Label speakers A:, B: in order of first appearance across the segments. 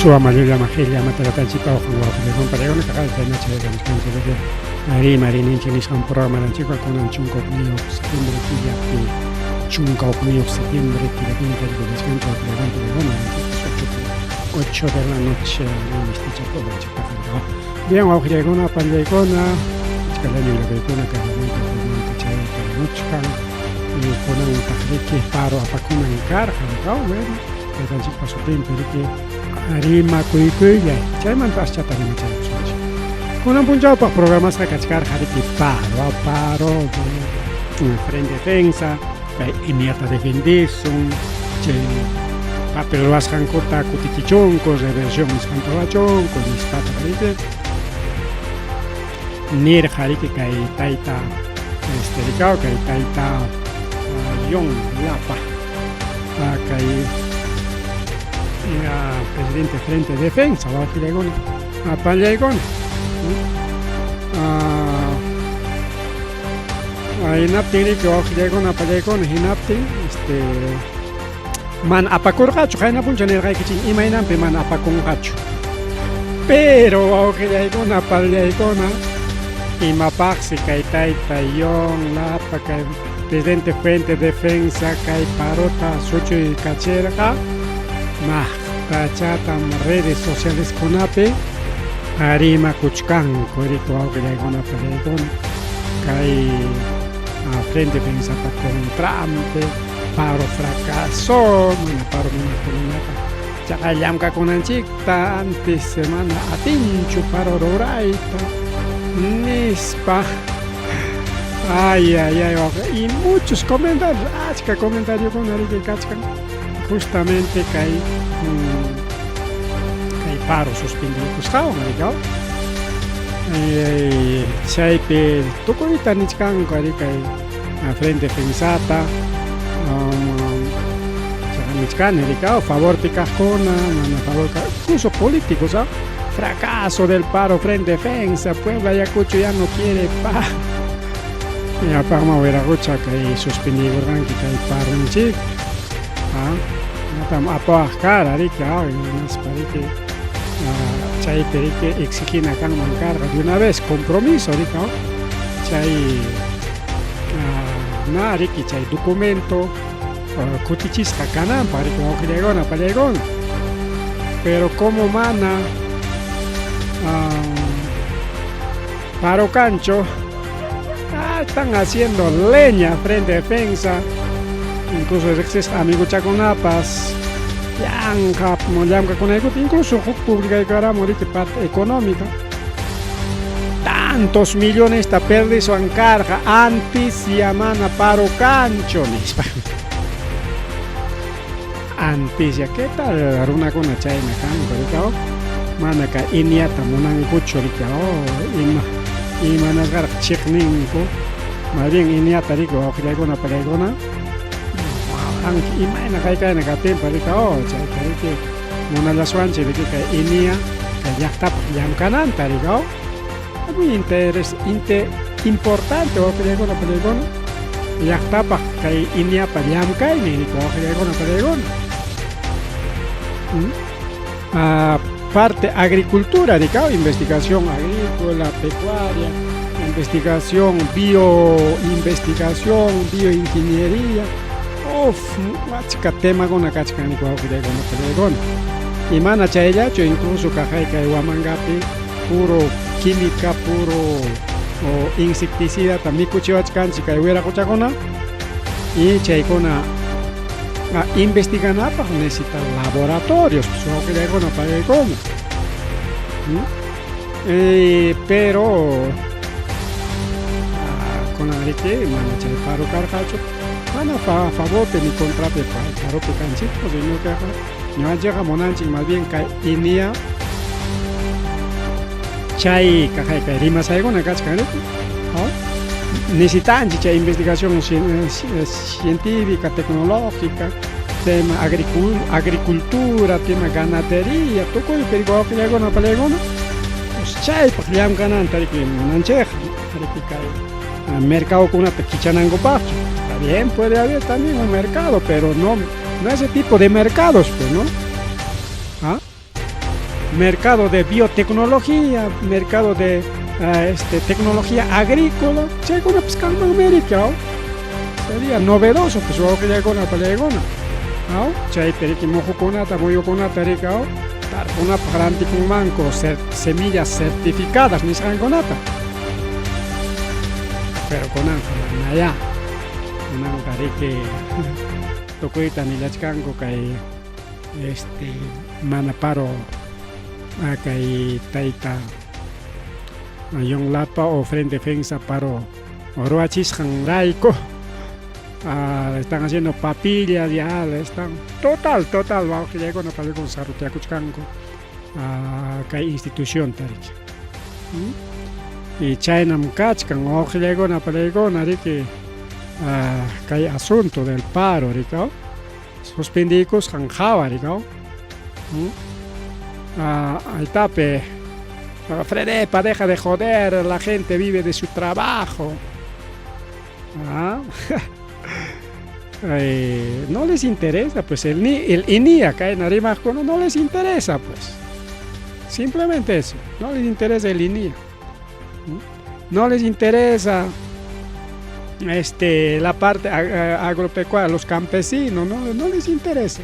A: Suwa llulla maqilla mataratanchikpa uqan wawqillaywan pallaykuna kaqan chayna chaykamachkanchik rimarininchik nisqan programaranchikqa kunan 11 septiembre killapi 11 septiembre killapimi tarikuchkanchik wawqillaywan pallaykuna 8 de la noche misticha programaranchikpaq. Bien, wawqillaykuna pallaykuna achkallaña willakuykuna kaqmanta kaqmanta chay karamuchkan kunantaq riki paro apakunan karqa, bueno, taytanchikpa sutinpi riki rimakuykuylay chaymanta aschata rimachaykusunchik. Kunan punchawpaq programasqa kachkarqa riki paro, paro de frente defensa, kay INEAta defendisun, chay papel ruwasqankuta kutichichunku, reversión nisqanta ruwachunku nispata riki nirqa riki kay tayta este rikaw kay tayta Yon Lapa kay presidente frente defensa wawqillaykuna apallaykuna hinaptin riki wawqillaykuna apallaykuna hinaptin este mana apakurqachu qayna puncha nirqaykichik imaynanpi mana apakunqachu pero wawqillaykuna apallaykuna imapaqsi kay tayta Yon Lapa kay presidente frente defensa kay parota suchuy kachirqa maqtachatam redes socialeskunapi rimakuchkanku riki wawqillaykuna apallaykuna kay frente defensapa contranpi paro fracasó mana paro munaqkunañata chaqa llamkakunanchikta antes semana atinchu paro rurayta nispa. Ay, ay, ay, y muchos comentarios, achka comentariokuna riki kachkan justamente kay kay paro suspendiykusqawan rikaw chaypi tukuyta nichkanku ari kay frente defensata nichkani rikaw favorpi kaqkuna mana favor incluso políticos ¿ah? Fracaso del paro frente defensa, Puebla Ayacucho ya no quiere paro. Yapaqma wiraqucha kay suspendiykurqanki kay parunchik. Ah, natam apawaq kara riki, ah, hinaspa riki chaypi riki exigina kanman karqa de una vez compromiso riki, ah, chay na riki chay documento kutichisqa kananpaq riki wawqillaykuna pallaykuna. Pero como mana paro kanchu, están haciendo leña frente defensa, incluso riqsisqa amiguchakunapas yanqa llamkakunaykuta incluso huk publicaykaramu riki parte económica tantos millonesta perdiswan karqa antes ya mana paro kanchu nispa. Antes ya qué tal runakuna chayna kanku rikaw mana kay INEAta munankuchu rikaw ima imanasqaraq chiqninku más bien INEAta riki wawqillaykuna pallaykuna anki imayna kaykayna kaptinpas rikaw chayta riki munallaswanchik riki kay INEA kay llaqtapaq llamkananta rikaw muy interes inte importante wawqillaykuna pallaykuna llaqtapaq kay INEApa llamkaynin riki wawqillaykuna pallaykuna. Parte agricultura rikaw investigación agrícola, pecuaria, investigación, bioinvestigación, bioingeniería, uf, achka temakuna kachkan riki wawqillaykuna pallaykuna. Y mana chayllachu incluso kaqay kay Huamangapi puro química, puro insecticida mikuchiwachkanchik kay wiraquchakuna y chaykuna investiganapaq necesita laboratorios pues wawqillaykuna pallaykuna. Pero kunan riki mana chay paro karqachu mana favorpi ni contrapi paropi kanchikchu ñuqaqa ñuqanchikqa munanchik más bien kay INEA chay kaqay kay rimasaykuna kachkan riki necesitanchik chay investigación científica, tecnológica, tema agricultura, tema ganadería, tukuypi riki wawqillaykuna pallaykuna pues chaypaq llamkananta riki munanchikqa riki kay mercadokunata kichanankupaqchu. Está bien, puede haber también un mercado, pero no, no ese tipo de mercados, pues, ¿no? ¿Ah? Mercado de biotecnología, mercado de este, tecnología agrícola, chaykunapas kanmanmi riki, aw? Sería novedoso, pues wawqillaykuna pallaykuna, aw? Chaypi riki muhukunata, muyukunata riki, aw? Tarpunapaq rantikunmanku semillas certificadas nisqankunata. Pero kunanqa manayá. Kunanqa riki tukuyta nillachkanku kay este mana paro kay tayta Yon Lapa o Frente Defensa paro ruwachisqan rayku. Están haciendo papillas ya están total total wawqillaykuna paykuna sarutiakuchkanku kay institucionta riki. Y chaynam kachkan wawqillaykuna paykuna riki kay asunto del paro riki suspendiykusqan qhawa riki. Aytape Fredepa deja de joder, la gente vive de su trabajo. ¿Ah? No les interesa, pues el, el INIA acá en Arimajco no les interesa, pues. Simplemente eso, no les interesa el INIA. No les interesa la parte agropecuaria, los campesinos, no, no les interesa.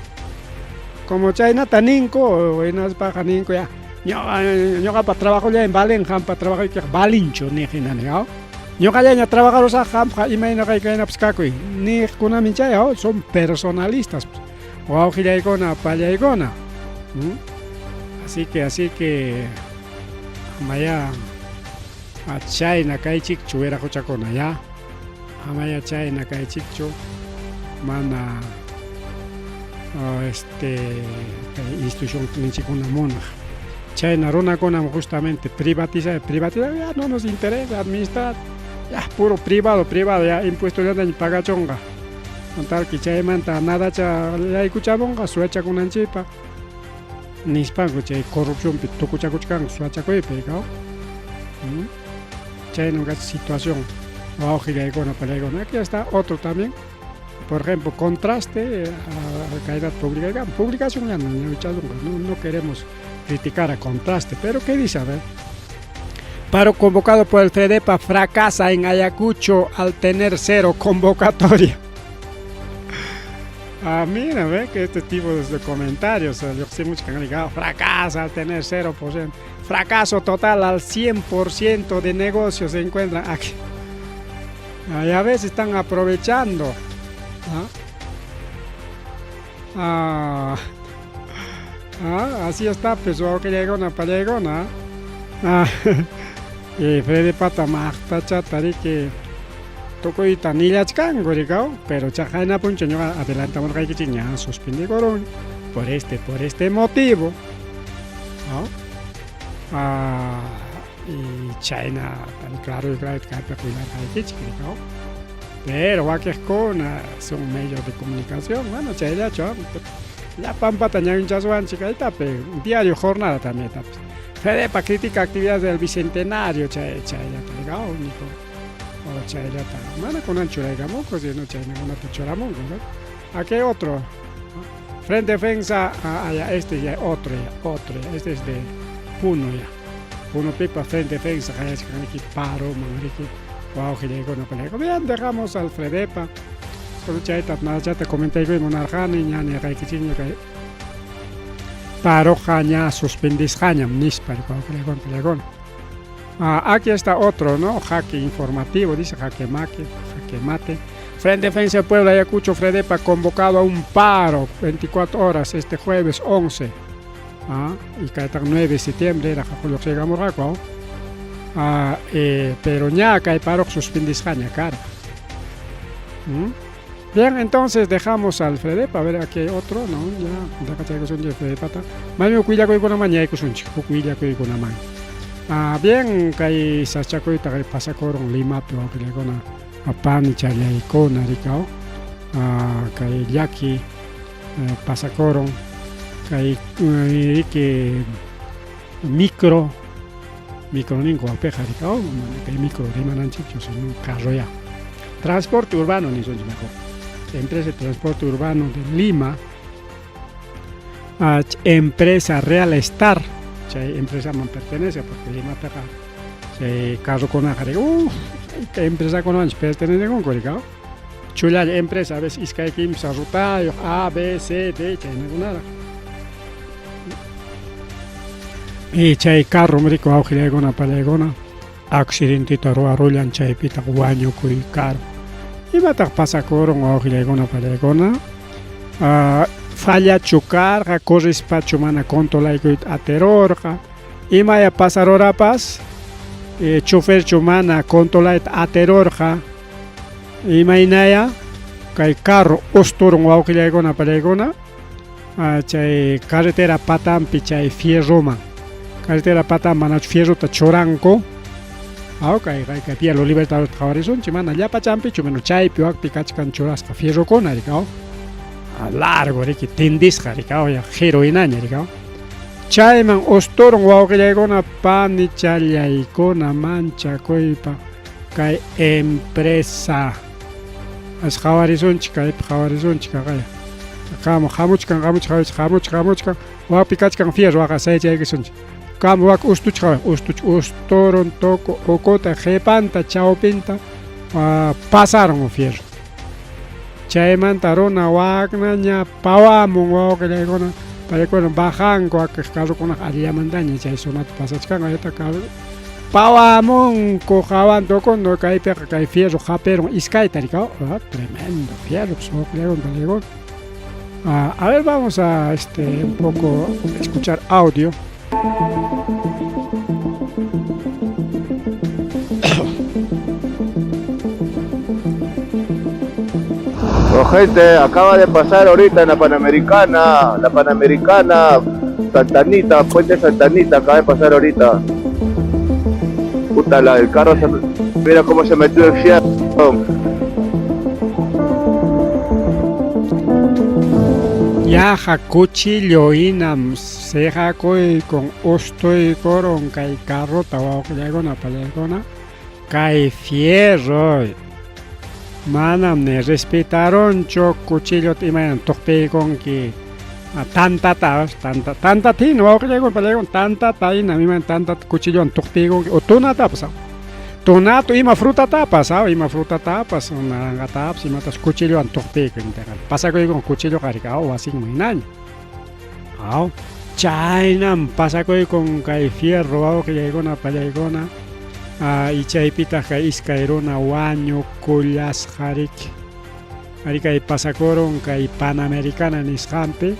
A: Como chaynata ninku, hinaspaqa ninku ya, ñuqapa trabajollay valen, qampa trabajoykiqa valinchu niq hina niq, ñuqallaña trabajarusaq qamqa imayna kaynapas kakuy niqkunami chay, son personalistas, pues. Wawqillaykuna, pallaykuna. Así que amaya chayna kaychikchu wiraquchakuna ya. Amaya chayna kaychikchu mana kay institución ninchikuna munaq. Chayna runakunam justamente privatizar, privatizar ya no nos interesa administrar, ya puro privado, privado, ya impuesto llataña pagachunqa. Con tal que chaymanta nadacha yaykuchamunqa suwachakunanchikpaq nispanku chay corrupcionpi tukuchakuchkanku suwachakuypi, ¿no? Chaynam kachkan situación wawqillaykuna pallaykuna. Aquí está otro también, por ejemplo, Contraste, caidad publica, publicación ya no, no, no queremos criticar a Contraste, pero ¿qué dice? A ver. Paro convocado por el Fredepa fracasa en Ayacucho al tener cero convocatoria. Ah, mira, ve que este tipo de comentarios, yo sé mucho que han ligado, fracasa al tener 0%, fracaso total al 100% de negocios se encuentran aquí. Ah, y a veces están aprovechando. ¿Ah? Ah, ah, así está, pues, que llegó una pallegona. Ah, y Fredepata maqtacha riki tukuyta nillachkanku rikaw, pero chaqayna puncha ñuqa adelantamurqaykichik ña suspendikurun por este motivo, ¿no? Ah, y chayna tan claro y claro kaypi willarqaykichik rikaw. Pero wakiqkuna son medios de comunicación, bueno, chayllachu llapanpata ñawinchaswanchik aytapi, diario Jornada también tapas. Fredepa critica actividades del Bicentenario, chay chayllata rikaw, único. O chayllata, mana kunan churaykamunku, sino chaynakunata churamunku, ¿no? Aquí hay otro. Frente Defensa, ah, ya, este ya, otro ya, otro ya, este es de Puno ya. Puno Pipa, Frente Defensa, paro, manriki, wawqillaykuna pallaykuna. Bien, dejamos al Fredepa. Solo chayta, nada, ya te comenté que munarqani, ña nirqaykichikña kay paroqa ña suspendisqañam nispa wawqillaykuna pallaykuna. Ah, aquí está otro, ¿no? Jaque informativo, dice jaque mate, jaque mate. Frente Defensa del Pueblo Ayacucho, Fredepa, convocado a un paro 24 horas este jueves 11. Ah, y cada 9 de septiembre era Julio Gamurraco. Ah, pero ña kay paro suspendisqaña cara. Bien, entonces dejamos al Fredepa, a ver, aquí hay otro, ¿no? Ya, de Fredepata. Maymi willakuykunaman yaykusunchik, huk willakuykunaman. Ah, bien, kay sasachakuyta kay pasakurun Limapi wawqillaykuna, pani challaykuna rikaw. Ah, kay llaki pasakurun, kay riki micro, micro ninku wapiqa rikaw, mana kay micro rimananchikchu, sino carro ya. Transporte urbano nisunchik mejor. Empresa de transporte urbano de Lima, empresa Real Star, chay empresaman pertenece porque Limapiqa chay carrokunaqa uff hayka empresakunamanchus pertenecekunku riki chullalla empresa a veces iskay kimsa rutayuq A, B, C, D chaynakunaraq. Y chay carrom riki wawqillaykuna pallaykuna accidenteta ruwarullan chaypitaq wañukuykarun. Imataq pasakurun wawqillaykuna pallaykuna? Fallachu karqa, corrispachu mana controlaykuyta atirurqa, imaya pasarurapas choferchu mana controlayta atirurqa, imaynaya kay carro usturun wawqillaykuna pallaykuna chay carretera patanpi chay fierroman, carretera patan manachu fierrota churanku, kay kay Vía Los Libertadores qhawarisunchik mana llapachanpichu bueno chaypi wakpi kachkan churasqa fierrokuna riki largo riki tendisqa riki qhiru hinaña riki chayman usturun wawqillaykuna panichallaykuna manchakuypaq kay empresa as qhawarisunchik kaypi qhawarisunchik kaqaya qamu hamuchkan hamuchkan hamuchkan hamuchkan wakpi kachkan fierro waqa sayachaykisunchik kamu wak ustuch qhaway ustuch usturun tuku ukuta qhipanta chawpinta pasarun fierro chaymanta runa waknaña pawamun wawqillaykuna paykuna bajanku wakiq carrokunaqa allillamantaña chay zonata pasachkanku ayta carro pawamunku hawan tukunku kaypiqa kay fierro hapirun iskayta riki tremendo fierro pues wawqillaykuna palaykuna. A ver, vamos a un poco escuchar audio.
B: Oh, gente, acaba de pasar ahorita en la Panamericana, Santa Anita, Puente Santa Anita, acaba de pasar ahorita. Puta, la del carro se... Mira cómo se metió el fierro.
A: Yaqa cuchillo hinam seqakuykun ustuykurun kay carrota wawqillaykuna pallaykuna kay fierro manam ni respetarunchu cuchillota imaynam tuqpiykunki tantata tanta tantata hina wawqillaykuna pallaykuna tantata hinam imayna tantata cuchillowan tuqpiykunki o tunatapas tunato ima frutatapas ima frutatapas naranjatapas imatas cuchillowan tuqpiykun pasakuykun cuchilloqa riki wasinman hinaña chaynam pasakuykun kay fierro wawqillaykuna pallaykuna y chaypitaq kay iskay runa wañukullasqa riki ari kay pasakurun kay Panamericana nisqanpi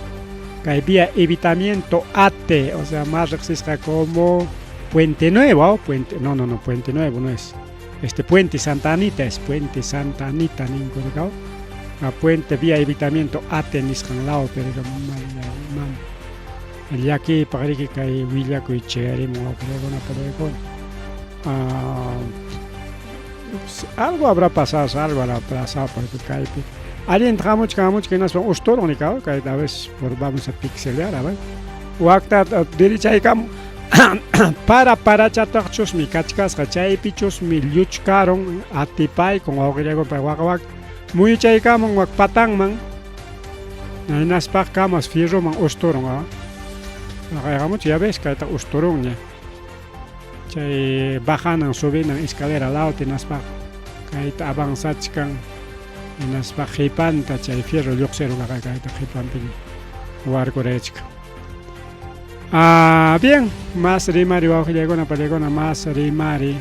A: kay vía evitamiento ATE, o sea más riqsisqa como Puente Nuevo, Puente, no, no, no, Puente Nuevo no es, Puente Santa Anita es, Puente Santa Anita ninku riki a Puente vía evitamiento ATE nisqan lawpi riki mam llakiypaq riki kay willakuy chayarimun wawqillaykuna pallaykuna. Algo habrá pasado, algo habrá pasado porque kaypi allinta hamuchkan hamuchkan hinaspa usturun riki kayta a veces por vamos a pixelear a ver wakta derechaykamun para parachataqchusmi kachkasqa chaypichusmi lluchkarun atipaykun wawqillaykuna waqa wak muyuchaykamun wak patanman hinaspaq kamas fierroman usturun waqayqamuch ya ves kayta usturunña chay bajanan subinan escalera lawpi hinaspa kayta avanzachkan hinaspa qhipanta chay fierro lluqsirun kayta qhipanpi warkurayachkan. Bien, más rimari wawqillaykuna pallaykuna más rimari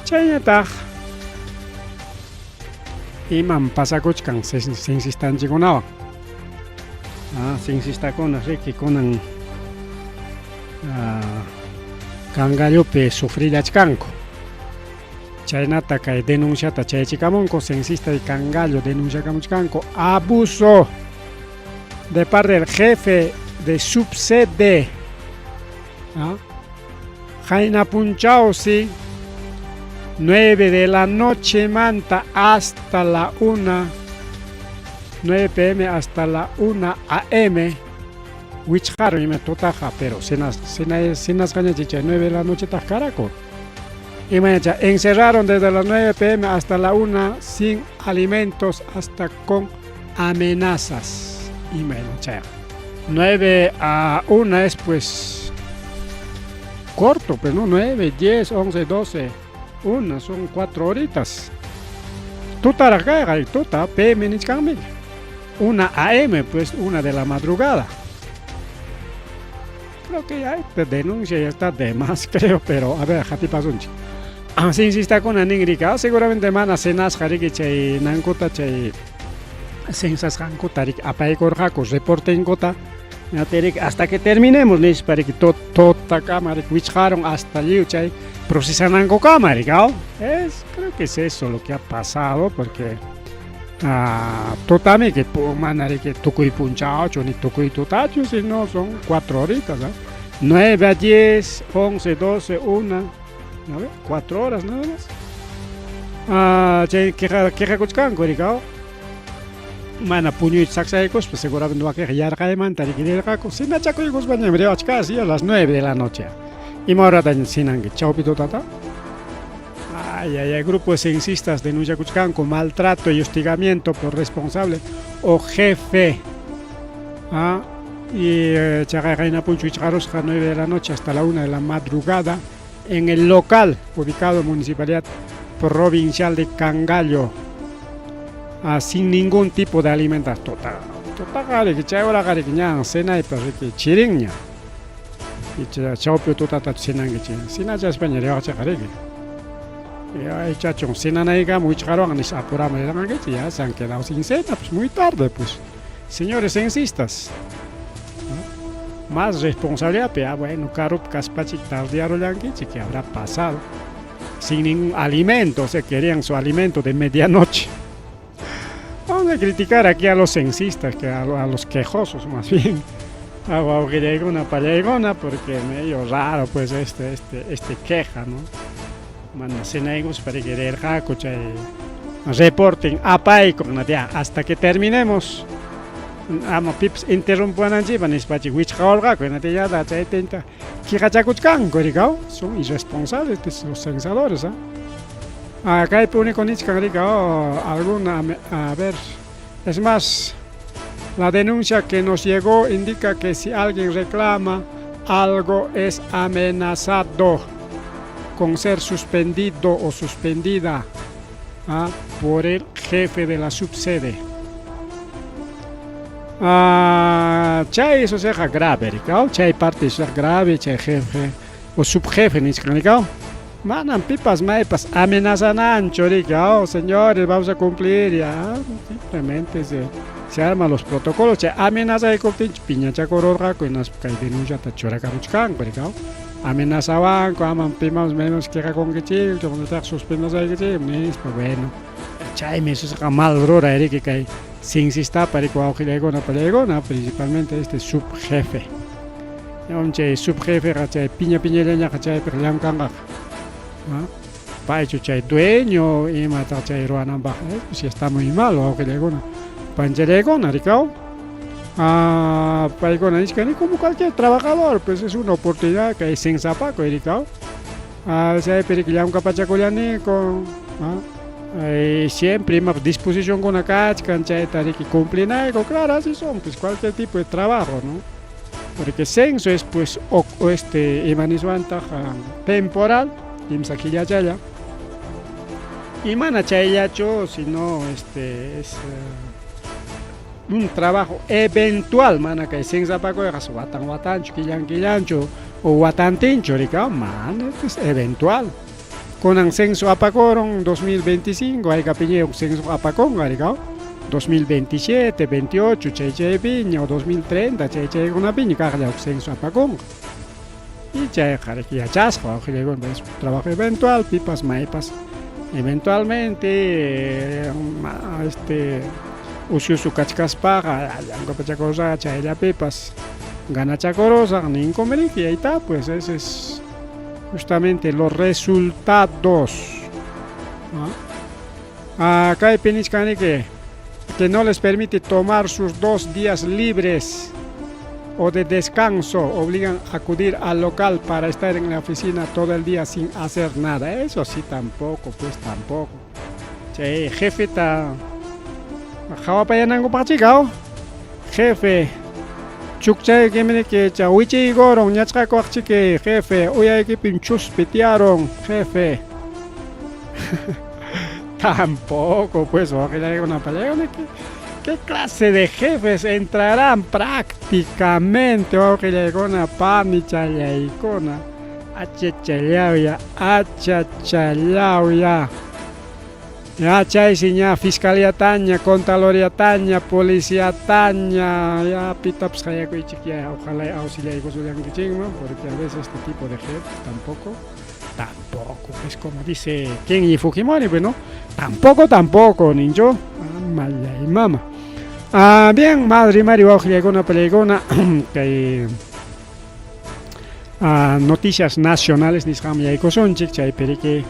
A: chayñataq imam pasakuchkan censistanchikkunawan censistakuna riki kunan Cangallopi sufrillachkanku chaynata kay denunciata chayachikamunku censista de Cangallo denunciakamuchkanku abuso de parte del jefe de subsede qayna punchawsi 9 de la noche manta hasta la 1, 9 pm hasta la 1 am wichqarun ima tutaqa pero cenasqaña chay 9 de la noche taq karaku imañacha encerraron desde las 9 pm hasta la 1 sin alimentos hasta con amenazas imayna chayqa 9 a 1 es pues Corto, pues no, 9, 10, 11, 12, 1, son 4 horitas. Tutaraq kayqa, tuta, PM nichkanmi. 1 AM, pues 1 de la madrugada. Creo que ya esta denuncia ya está de más, creo, pero a ver, hatipasunchik. Censistakuna nin riki, seguramente mana cenasqa riki chay nankuta chay censasqankuta riki apaykurqaku reportenkuta riki hasta que terminemos nispa riki totakama riki wichqarun hasta lliw chay procesanankukama riki, es creo que es eso lo que ha pasado porque tutami que mana riki tukuy punchawchu ni tukuy tutachu, sino son 4 horitas, ¿ah? 9 a 10, 11, 12, 1, a ver, 4 horas nada más. Chay quejakuchkanku riki, mana puñuyta saksaykuspa seguramente wakinqa yarqaymanta riki rirqaku cinachakuykuspañam riwachka casi a las 9 de la noche. Ima horataña cinanki chawpi tutata? Ay, ay, ay, grupo de censistas denunciakuchkanku maltrato y hostigamiento por responsable o jefe. Y chaqay qayna punchu wichqarusqa 9 de la noche hasta la 1 de la madrugada en el local ubicado en Municipalidad Provincial de Cangallo, sin ningún tipo de alimentos. Total, total, riki chay horaqa riki ñan cenaypas riki chirinña. Y chawpi tutata cenanki chay. Cinachaspaña riwaqchayqa riki. Ya, chachun cenanaykama wichqaruwan nispa apurama rirqankichik, ya se han quedado sin cena, pues muy tarde, pues. Señores censistas, ¿no? Más responsabilidad, pero ya, bueno, karupi kaspachik tardearullankichik, ¿qué habrá pasado? Sin ningún alimento, o sea, querían su alimento de medianoche. Vamos a criticar aquí a los censistas, que a los quejosos más bien. A wawqillaykuna pallaykuna, porque medio raro pues este queja, ¿no? Mana cenaykuspa riki rirqaku chay reporten apaykun, ya, hasta que terminemos. Ama pipas interrumpuwananchikpa nispachik wichqawarqaku, hinatillata chay tinta quejachakuchkanku riki, son irresponsables los censadores, ¿ah? Kaypi único nichkan riki, alguna, a ver, es más, la denuncia que nos llegó indica que si alguien reclama algo es amenazado con ser suspendido o suspendida, ¿ah?, por el jefe de la subsede. Chay eso seja grave, riki, chay parte eso grave, chay jefe o subjefe nichkan riki. Manam pipas maypas amenazananchu riki, señores, vamos a cumplir ya, simplemente se arman los protocolos, chay amenazaykuptinchik piñachakururqaku hinaspa kay denunciata churakamuchkanku riki, amenazawanku amam pimanpas menos quejakunkichikchu, manataq suspendasaykichik nispa, bueno, chaymi esusqa mal ruray riki kay censistapa riki wawqillaykuna pallaykuna, principalmente este subjefe. Chay subjefeqa chay piña piñallañaqa chaypiqa llamkanqaqa. Paychu chay dueño imataq chay ruwananpaq, pues ya está muy mal wawqillaykuna panchallaykuna riki. Paykuna nichkani como cualquier trabajador, pues es una oportunidad que hay censapaku riki. Chaypi riki llamkapachakullaniku, siempre ima disposicionkuna kachkan chayta riki cumplinayku, claro, así son, pues cualquier tipo de trabajo, ¿no? Porque censo es pues o este ima niswantaq temporal, kimsa killachalla. Y mana chayllachu, sino este es un trabajo eventual, mana kay censapakuyqa watan watanchu, killan killanchu o watantinchu riki, mana, es eventual. Kunan censo apakurun 2025, haykapiña censo apakunqa riki, 2027, 28, chay chaypiña o 2030, chay chaykunapiña kaqlla huk censo apakunqa. Y chayqa riki yachasqa wawqillaykuna, es un trabajo eventual, pipas maypas eventualmente este ocioso kachkaspaqa llamkapachakurusqa chayllapipas ganachakurusaq ninkum riki, ahí está, pues ese es justamente los resultados, ¿no? Kaypi nichkan riki que no les permite tomar sus 2 días libres o de descanso, obligan a acudir al local para estar en la oficina todo el día sin hacer nada. Eso sí, tampoco, pues tampoco. Chay jefeta qhawapayanankupaqchika, jefe Chukchaykimniki cha wichiykurun ñachqakuwaqchiki jefe, uyaykipim chuspi tiyarun jefe. Tampoco pues wawqillaykuna pallaykuna ¿qué clase de jefes entrarán prácticamente wawqillaykuna panichallaykuna? Achachallawya, achachallawya. Ya chaysi ña fiscaliataña, contraloriataña, policiataña, ya pitapas qayakuychik ya, ojalá auxiliaykusullankichikman, porque a veces este tipo de jefes tampoco, tampoco, es como dice Kenji Fujimori, bueno, tampoco, tampoco, nincho, mallay mama. Ah, bien, madre Mari, wawqillaykuna, pallaykuna, kay noticias nacionales nisqanman yaykusunchik, chaypi riki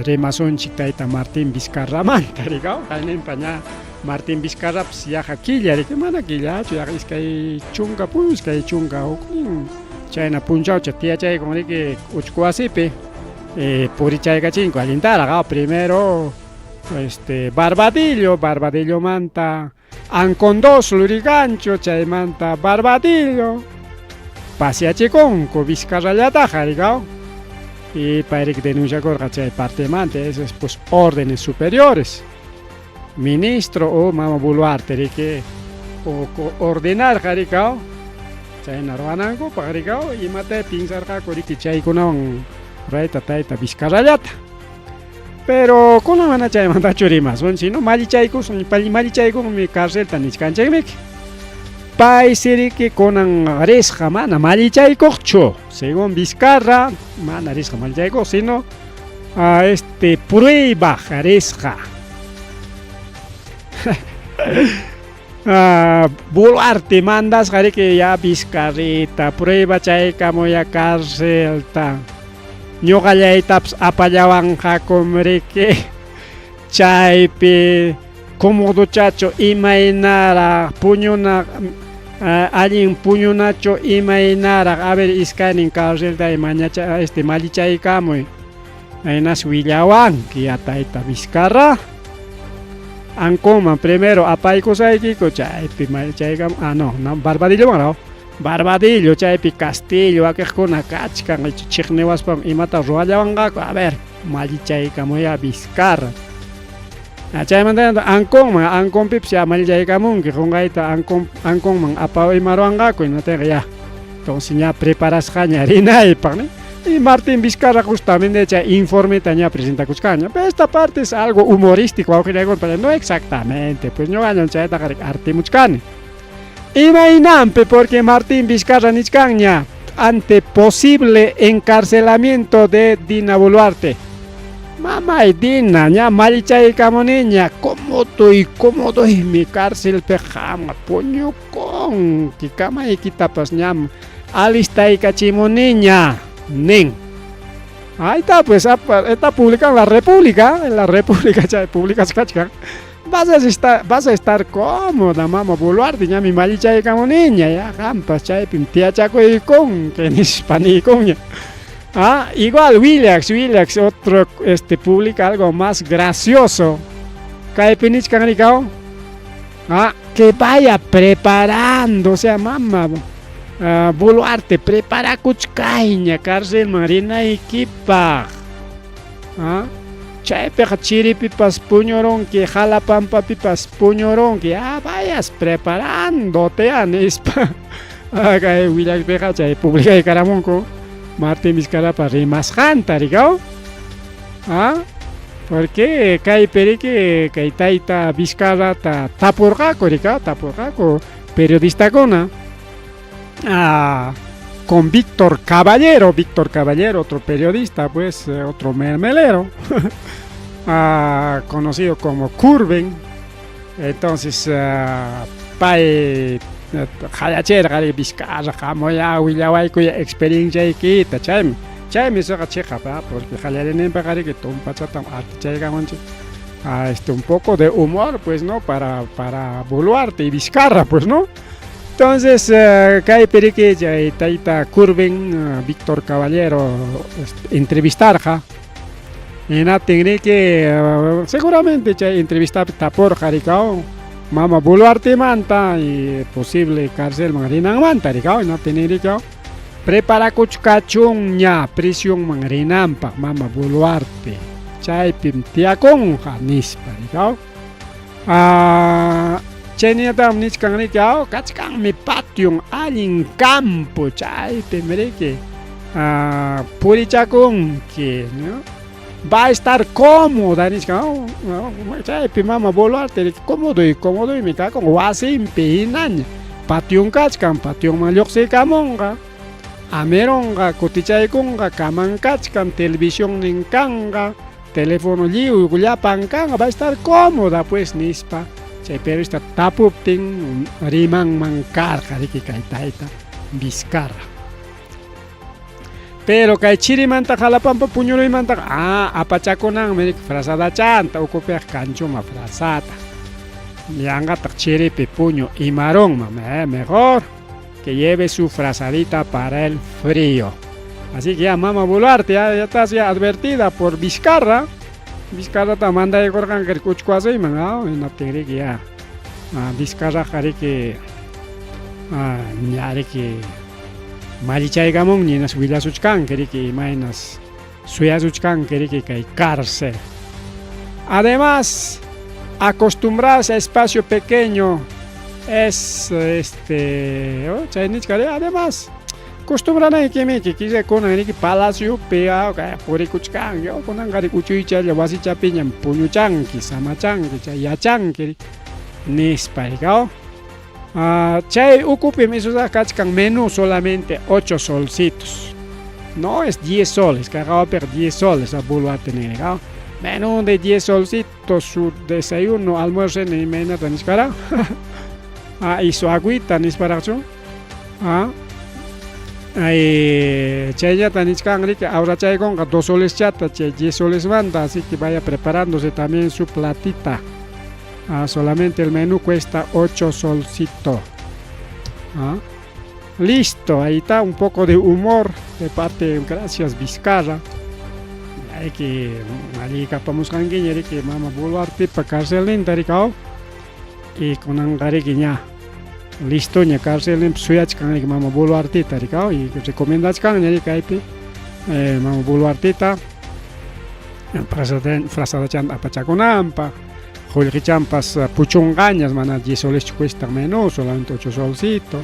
A: rimasunchik tayta Martín Vizcarramanta, rikaw, kayninpa ña Martín Vizcarrapas yaqa killa riki, mana killachu, yaqa 20 pun, 21 chayna punchawcha tiyachaykun riki uchku wasipi, purichaykachinku allintaraq, primero Barbadillo, Barbadillomanta Ancon 2 Lurigancho, chaymanta Barbadillo, paseachikunku Vizcarrallataqa rikaw, y payrik denunciakurqa chay partemanta, esas pues órdenes superiores, ministro o mama Boluarte riki o ordenarqa rikaw, chayna ruwanankupaq rikaw, imata pinsarqaku riki chaykunawan rayta tayta Vizcarrallata. Pero kunan mana chaymantachu rimasun, sino mallichaykusun, mallichaykunmi carcelta nichkanchikmiki. Paysi riki kunan risqa mana mallichaykuqchu, según Vizcarra, mana risqa mallichaykuq, sino prueba risqa. Boluarte mandasqa riki ya Vizcarrita, prueba chaykamuya carcelta. Ñuqallaytapas apallawanqakum riki, chaypi comodochachu imaynaraq puñuna, allin puñunachu imaynaraq, a ver iskaynin carcelta mañacha mallichaykamuy, aynas willawanki ya tayta Vizcarra. Anconman primero apaykusaykiku chaypi mallichaykamuy, no, no, Barbadilloman raw. Barbadillo chaypi Castillo wakiqkuna kachkan chiqniwaspam imata ruwallawanqaku, a ver mallichaykamuya Vizcarra. Chaymanta Anconman, Anconpipas ya mallichaykamunki, qunqayta Anconman apaw ima ruwanqaku, hinaptinqa ya. Entonces ña preparasqaña rinaypaq, ¿no? Y Martín Vizcarra justamente chay informeta ña presentakuchkanña. Pero esta parte es algo humorístico, pero no exactamente, pues ñuqañam chaytaqa artimuchkani. Imaynampi, porque Martín Vizcarra nichkanña ante posible encarcelamiento de Dina Boluarte. Mamay Dina, ña mallichaykamuniña, cómodo cómodo mi cárcelpi qamqa puñukunki, kamaykitapas ñam alistaykachimuniña, nin. Ahí está, pues, está publicado en La República, en La República, chay publicasqachkan. Vas a estar cómoda, mama Boluarte, ñami mallichaykamuniña, ya qampas chaypim tiyachakuykunki, nispa niykunña. Igual Willax, otro, publica algo más gracioso. Kaypi nichkan rikaw, que vaya preparando, o sea, mama, Boluarte, preparakuchkayña carcelman rinaykipaq. Chaypiqa chiripipas puñurunki, Jalapampapipas puñurunki, vayas preparándote, nispa. Kay Willaxpiqa chay publicaykaramunku Martín Vizcarrapa rimasqanta rikaw. Porque kaypi riki kay tayta Vizcarrata tapurqaku rikaw, tapurqaku periodistakuna. Con Víctor Caballero, Víctor Caballero, otro periodista, pues, otro mermelero, conocido como Curven. Entonces, pay qallacherqa Vizcarra hamuya willawaykuya experienciaykita, chaymi, chaymi suqa chiqap, porque qallariyninpiqa riki tumpachatam artichaykamunchik. Un poco de humor, pues, ¿no? Para Boluarte y Vizcarra, pues, ¿no? Entonces, kaypi riki chay tayta Curven, Víctor Caballero, entrevistarqa. Hinaptin riki, seguramente chay entrevistapi tapurqa rikaw Mama Boluartemanta y posible carcelman rinanmanta rikaw, hinaptin rikaw preparakuchkachunña prisionman rinanpaq Mama Boluarte, chaypim tiyakunqa nispa rikaw. Chayninataqmi nichkan riki, kachkanmi patio allin campo, chaypim riki purichakunki, ¿no? Va a estar cómoda nichkan, chaypi Mama Boluarte riki cómodo y cómodoymi kakun wasinpi hinaña, pation kachkan, pationman lluqsiykamunqa, amirunqa, kutichaykunqa, kaman kachkan, televisionnin kanqa, teléfono lliw llapan kanqa, va a estar cómoda pues nispa chay periodista tapuptin rimanman karqa riki kay tayta Vizcarra. Pero kay chirimanta Jalapampa puñuruymantaqa apachakunanmi riki frazadachanta, ukupiaq kanchuma frazada. Yanqataq chiripi puñu imarunman, mejor que lleve su frazadita para el frío. Así que ya Mama Boluarte ya está ya advertida por Vizcarra. Vizcarrata mandaykurqanqa uchku wasiyman, hinaptin riki ya Vizcarraqa riki ña riki mallichaykamunña hinas willasuchkanki riki imaynas suyasuchkanki riki kay cárcel. Además, acostumbrarse a espacio pequeño es chay nichka además acostumbranayki killa kunan riki palaciopi purikuchkanki, kunanqa riki uchuychalla wasichapiñam puñuchanki, samachanki, chay yachanki nispa rikaw. Chay ukupim isusaq kachkan menú solamente 8 solcitos. No es 10 soles, kay hawapiqa 10 soles Boluarte nin rikaw. Menú de 10 solcitos, su desayuno, almuerzo imaynata nichkara. Y su agüita nisparaqchu. Chayllata nichkan riki ahorrachaykunqa 2 soleschata chay 10 solesmanta, así que vaya preparándose también su platita. Solamente el menú cuesta 8 solcitos. Listo, ahí está un poco de humor de parte, gracias Vizcarra. Hay que alliy riki Mama Boluartepa carcelninta rikaw. Y kunanqa riki ña listoña carcelninpi suyachkan riki Mama Boluarteta rikaw y recomendachkanña riki kaypi Mama Boluarteta frazadachanta apachakunanpaq, qullqichanpas puchunqañas, mana 10 soleschu cuestan menú, solamente 8 solcitos.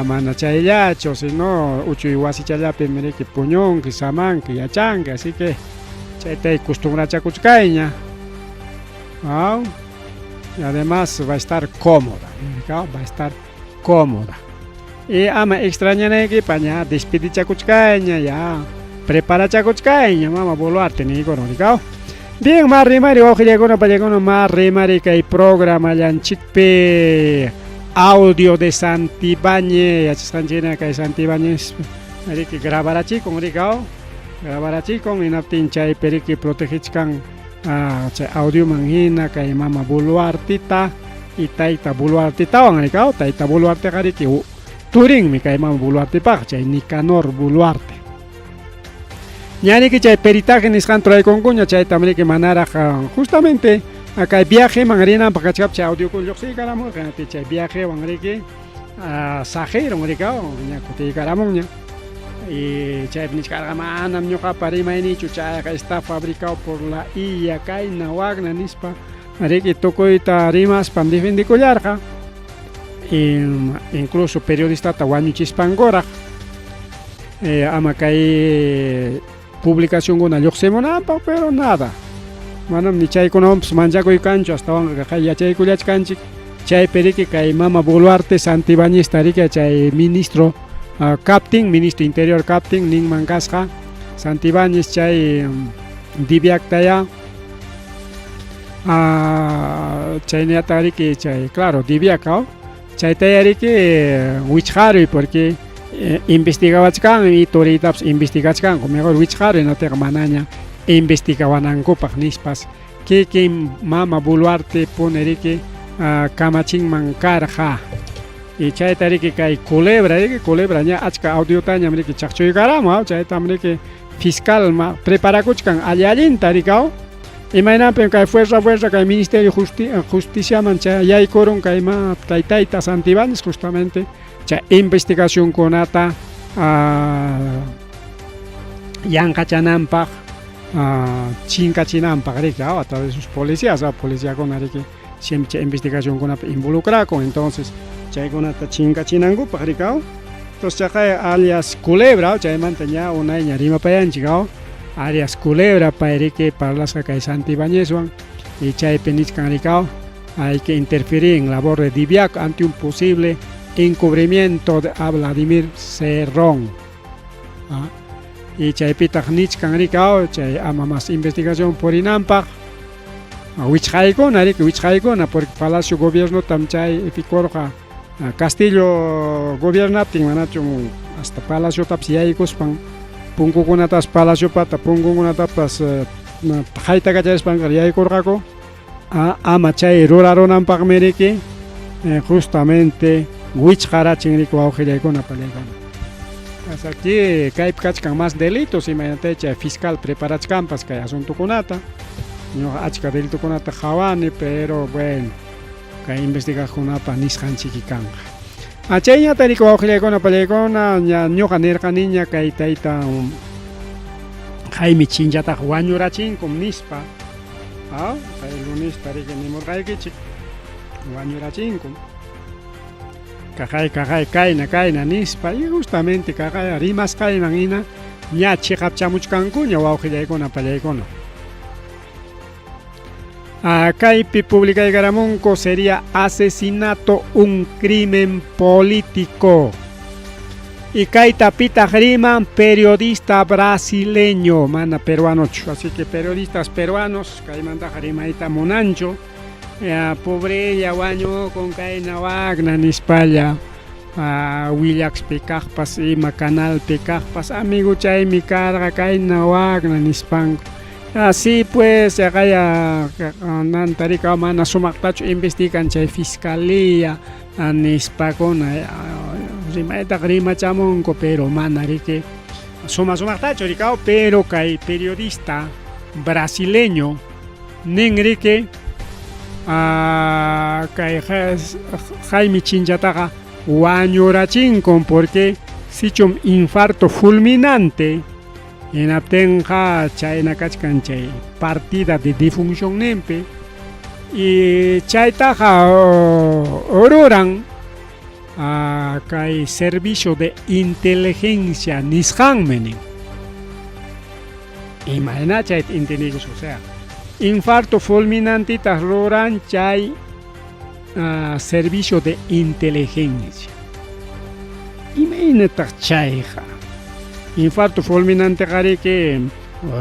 A: Mana chayllachu, sino uchuy wasichallapim riki puñunki, samanki, yachanki, así que chayta costumbrachakuchkayña. Y además va a estar cómoda, va a estar cómoda. Y ama extrañanaykipa ña despedichakuchkayña, ya preparachakuchkayña Mama Boluarte niykurun rikaw. Bien, más rimari wawqillakuna payakuna más rimari kay programa llanchikpi audio de Santibáñez, yachasqanchikna kay Santibáñez riki grabarachikun rikaw, grabarachikun hinaptin chaypi riki protegichkan chay audioman hina kay Mama Boluartita y tayta Boluartetawan rikaw, tayta Boluarteqa riki turinmi kay Mama Boluartepaq chay Nicanor Boluarte. Ñariki chay peritaje nisqanta ruraykunkuña chaytam riki manaraq justamente kay viajeman rinanpaq kachkaptin chay audiokuna lluqsiykaramurqa, chay viajewan riki saqirun rikaw, ña kutiykaramunña. Y chaypi nichkarqa manam ñuqapa rimaynichu chayqa está fabricado por la IA kayna wakna nispa riki tukuyta rimaspam defendikullarqa. Incluso periodistata wañuchispankuraq ama kay publicacionkuna lluqsimunanpaq, pero nada. Manam ni chaykunawanpas manchakuy kanchu, astawanqa kay yachaykullachkanchik. Chaypi riki kay Mama Boluarte Santibáñezta riki chay ministro kaptin, ministro interior kaptin ninman kasqa Santibáñez chay Diviactaya chaynata riki chay claro Diviaca chaytaya riki wichqaruy porque investigawachkan y turiytapas investigachkanku, mejor wichqaruy natiqa manaña investigawanankupaq nispas kikin Mama Boluarte pone riki kamachinman karqa. Y chayta riki kay culebra riki culebra ña achka audiotañam riki chaqchuykaramu, chaytam riki fiscal ma preparakuchkan alli allinta rikaw. Imaynanpim kay fuerza fuerza kay Ministerio Justiciaman chay yaykurun kay ma kay tayta Santibañez justamente chay investigacionkunata yanqachananpaq chinkachinanpaq riki a través de sus policías policiakuna riki siempre chay investigacionkunapi involucrakun entonces chaykunata chinkachinankupaq riki entonces chaqay alias Culebra chaymanta ña unayña rimapayanchik alias Culebra pay riki parlasqa kay Santibañezwan y chaypi nichkan rikaw hay que interferir en labor de Diviac ante un posible encubrimiento de a Vladimir Cerrón. Y chaypitaq nichkan rikaw chay ama más investigación purinanpaq wichqaykuna riki wichqaykuna porque Palacio Gobiernotam chay ipikurqa Castillo gobiernaptin manachu hasta Palaciotapas yaykuspan punkukunatapas Palaciopata punkunkunatapas haytakachaspanqa yaykurqaku ama chay rurarunanpaqmi riki justamente wichqarachin riki wawqillaykuna panaykuna. Hasta aquí kaypi kachkan más delitos imaynatay chay fiscal preparachkanpas kay asuntokunata ñuqa achka delitokunata qhawani pero bueno kay investigaqkunapa nisqanchiki kanqa. Chayñata riki wawqillaykuna pallaykuna ña ñuqa nirqaniña kay tayta Jaime Chinchataqa wañurachinkum nispa kay lunista riki nimurqaykichik wañurachinkum kaqay kaqay kayna kayna nispa y justamente kaqay rimasqayman hina ña chiqapchamuchkankuña wawqillaykuna pallaykuna. Kaypi publicaykaramunku sería asesinato un crimen político. Y kayta pitaq riman periodista brasileño, mana peruanochu. Así que periodistas peruanos kaymantaqa rimayta munanchu. Pobrella wañukun kayna wakna nispalla willakspi kaqpas ima canalpi kaqpas amigo chaymi karqa kayna wakna nispanku. Así pues yaqaya nanta rika mana sumaqtachu investigan chay fiscalía nispakuna rimaytaqa rimachamunku pero mana riki suma sumaqtachu rikaw pero kay periodista brasileño nin riki kay Jaime Chinchataqa wañurachinkun porque sichum infarto fulminante hinaptinqa chayna kachkan chay partida de defuncionninpi y chaytaqa ruran kay servicio de inteligencia nisqanmi nin. Imayna chayta entendiykus o sea infarto fulminantita ruran chay servicio de inteligencia. Imaynataq chayqa infarto fulminanteqa riki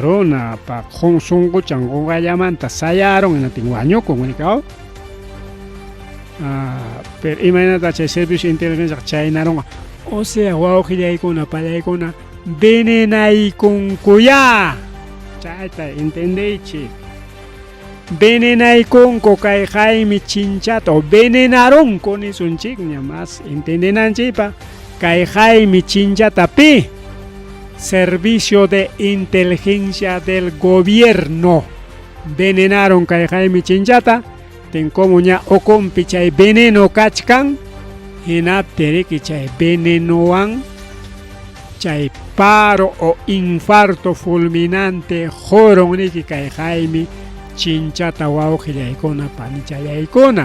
A: runapa sunquchan qunqayllamanta sayarun hinaptin wañukun rikaw. Pero imaynata chay servicio de inteligencia chaynarunqa o sea wawqillaykuna pallaykuna venenaykunkuya chayta entendeychik. Venenaykunku kay Jaime Chinchata o venenarunku nisunchikña más entendenanchikpaq kay Jaime Chinchata pi servicio de inteligencia del gobierno venenaron kay Jaime Chinchata tin como ña ukunpi chay veneno kachkan hinaptin riki chay venenowan chay paro o infarto fulminante qurun riki kay Jaime Chinchata wawqillaykuna panichallaykuna.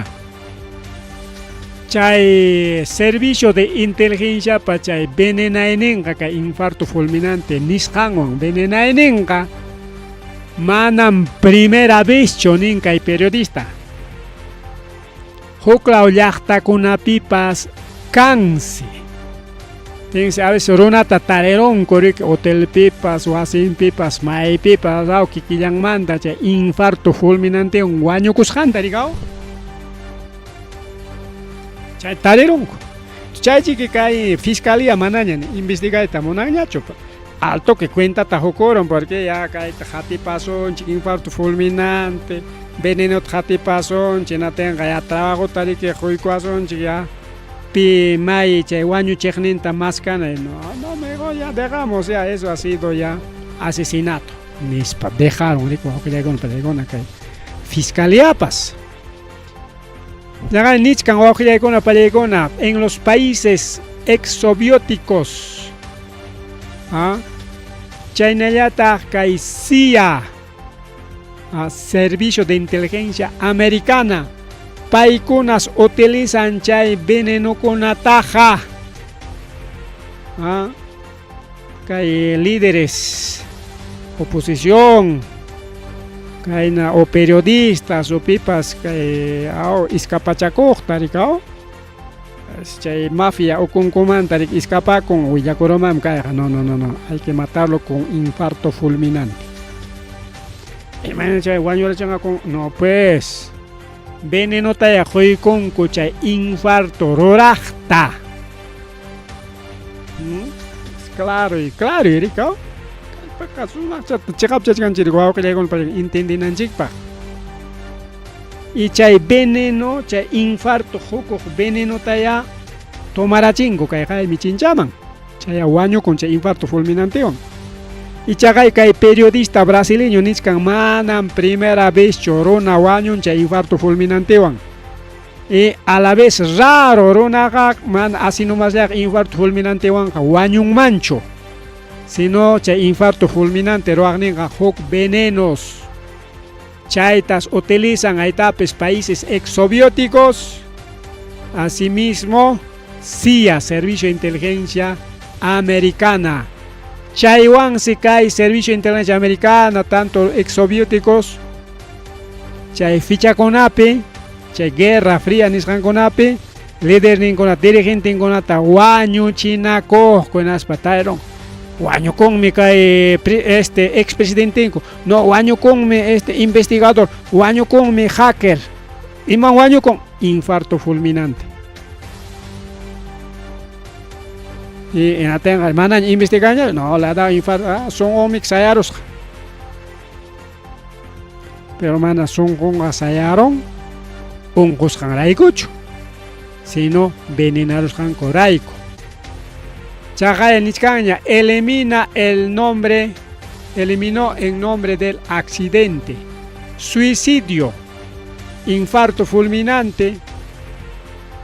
A: Chay servicio de inteligenciapa chay venenayninqa kay infarto fulminante nisqanwan venenayninqa manam primera vezchu nin kay periodista. Huklaw llaqtakunapipas kansi. Tinsi a veces runata tarirunku riki hotelpipas, wasinpipas, maypipas aw kikillanmanta chay infarto fulminantewan wañukusqanta rikaw. Chay tarirunku. Chaychiki kay fiscalía manaña ni investigayta munanñachu. Al toque cuentata hukurun porque ya kayta qatipasunchik infarto fulminante, venenota qatipasunchik hinatinqa ya trabajota riki quykuwasunchik ya pi may chay wañuchiqninta maskana no no mejor ya dejamos ya eso ha sido ya asesinato. Nispa dejaron riki wawqillaykuna pachaykuna kay fiscaliapas. Ñaqay nichkan wawqillaykuna pachaykuna en los países exsoviéticos ¿ah? Chaynallataq kay CIA ¿ah? Servicio de Inteligencia Americana paykunas utilizan chay venenokunataqa ¿ah? Kay líderes oposición kayna o periodistas o pipas kay aw iskapachakuqta rikaw chay mafia ukunkumanta rik iskapakun willakurumam kayqa no no no no hay que matarlo con infarto fulminante imayna chay wañurachinqaku no pues venenotaya quykunku chay infarto ruraqta. Claro y claro y rikaw. Kaypaqa sumaqchata chiqapchachkanchik wawqillaykuna para entendinanchikpaq. Y chay veneno, chay infarto hukuq venenotaya tomarachinku kay qaymi chinchaman. Chaya wañukun chay infarto fulminantewan. Ichaqa kay periodista brasileño nichkan manam primera vez runa wañun chay infarto fulminantewan. Y a la vez raro runaqa mana así nomasllaqa infarto fulminantewanqa wañunmanchu. Sino chay infarto fulminante ruwaqninqa huk venenos. Chaytas utilizan aytapis países exsoviéticos. Asimismo, CIA, Servicio de Inteligencia Americana. Chaywansi kay Servicio de Inteligencia Americana, tanto exsoviéticos, chay fichakunapi, chay Guerra Fría nisqankunapi, liderninkuna, dirigentinkunata wañuchinakuqku hinaspa tayron wañukunmi kay este expresidentinku, no wañukunmi este investigador, wañukunmi hacker, iman wañukun infarto fulminante. Y hinatinqa manaña investigaña, no le ha dado infarto, ah, sunqunmi sayarusqa. Pero mana sunqunqa sayarun unqusqanraykuchu, sino venenarusqankurayku. Chaqay nichkanña elimina el nombre, eliminó en nombre del accidente, suicidio, infarto fulminante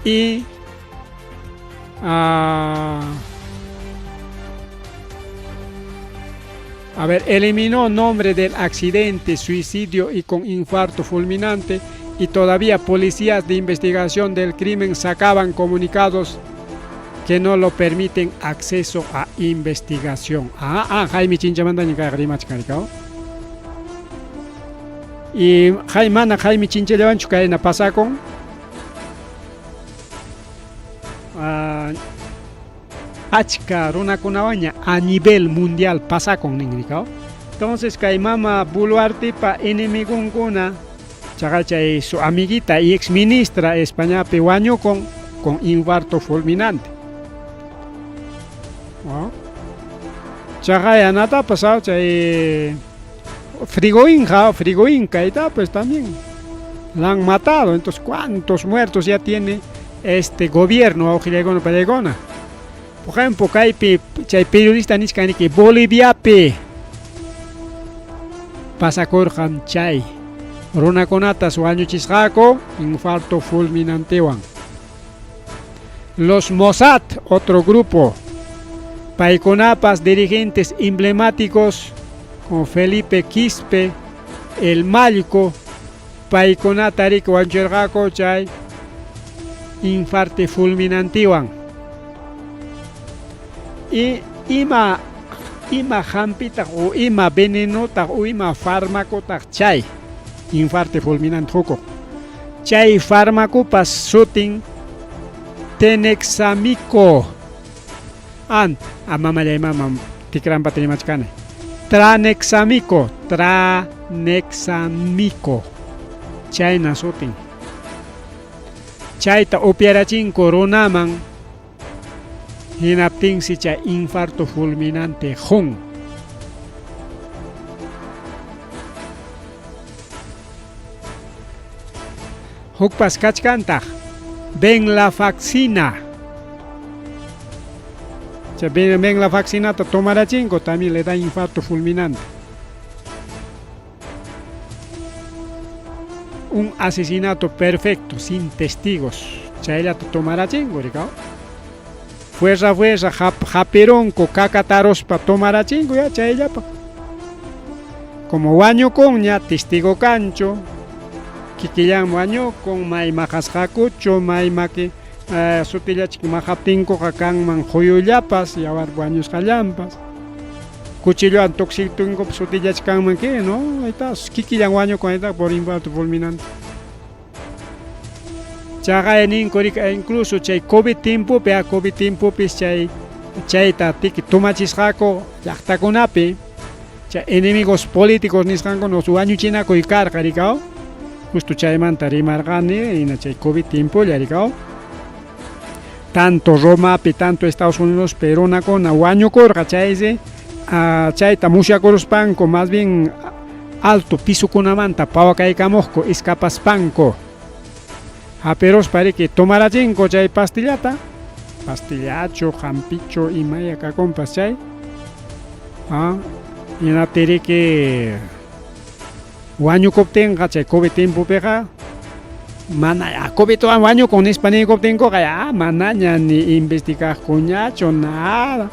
A: y a ver, eliminó nombre del accidente, suicidio y con infarto fulminante, y todavía policías de investigación del crimen sacaban comunicados que no lo permiten acceso a investigación. Jaime Chinchamandaña kay rimachkan. Y Jaime mana Jaime Chinchallawanchu kayna pasakun. Achka runakunawanña a nivel mundial pasakun nin rikaw. Entonces kay mama Boluartepa enemigunkuna chaqa chay su amiguita y ex ministra Españapi wañukun con infarto fulminante. ¿No? Chaqay anatapas chay Frigoinja, Frigoinca y pues también la han matado. Entonces, ¿cuántos muertos ya tiene este gobierno wawqillaykuna pallaykuna? Por ejemplo, kaypi chay periodista nichkan que Boliviapi pasakurqan chay runakunatas wañuchisqaku infarto fulminantewan. Los Mossad, otro grupo, paykunapas dirigentes emblemáticos como Felipe Quispe, el Mallco, paykunata riki wañuchirqaku chay infarte fulminantiwan. Y ima ima hampitaq o ima venenotaq o ima farmacotaq chay infarte fulminante hukuq. Chay farmacopas sutin tenexamico. An, amamallay mamam tikranpata rimachkani. Tranexamico, tranexamico. Chayna sutin. Chayta upyarachinku runaman hinaptinsi chay infarto fulminante qun. Hukpas kachkantaq venlafaxina. Chay venlafaxinata tomarachinku también le da infarto fulminante. Un asesinato perfecto, sin testigos. Chayllata tomarachinku, rikaw. Fuerza fuerza hapirunku kakataruspa tomarachinku ya chayllapa. Como wañukunña testigo kanchu, kikillan wañukun may maqasqakuchu, may maki sutillachik maqaptinkuqa kanman quyullapas, yawar wañusqallanpas. Cuchillowan tuksiptinkupas sutillachik kanman que, no, ahí está, kikillan wañukun, ahí está, por infarto fulminante. Chaqay ninku riki incluso chay COVID tiempopi, a COVID tiempopis chay chayta tiki tumachisqaku llaqtakunapi, chay enemigos políticos nisqankuna wañuchinakuy karqa rikaw, justo chaymanta rimarqani hina chay COVID tiempolla rikaw. Tanto Romapi, tanto Estados Unidos, runakuna wañukurqa chaysi chayta musyakuruspanku más bien alto pisokunamanta pawakaykamuqku escapaspanku. Hapiruspa riki tomarachinku chay pastillata, pastillachu, hampichu, imaya kakunpas chay. Hinaptin riki wañukuptinqa chay COVID tiempopiqa mana COVIDwan wañukun nispa niykuptinkuqa ya manaña ni investigaqkuñachu nada.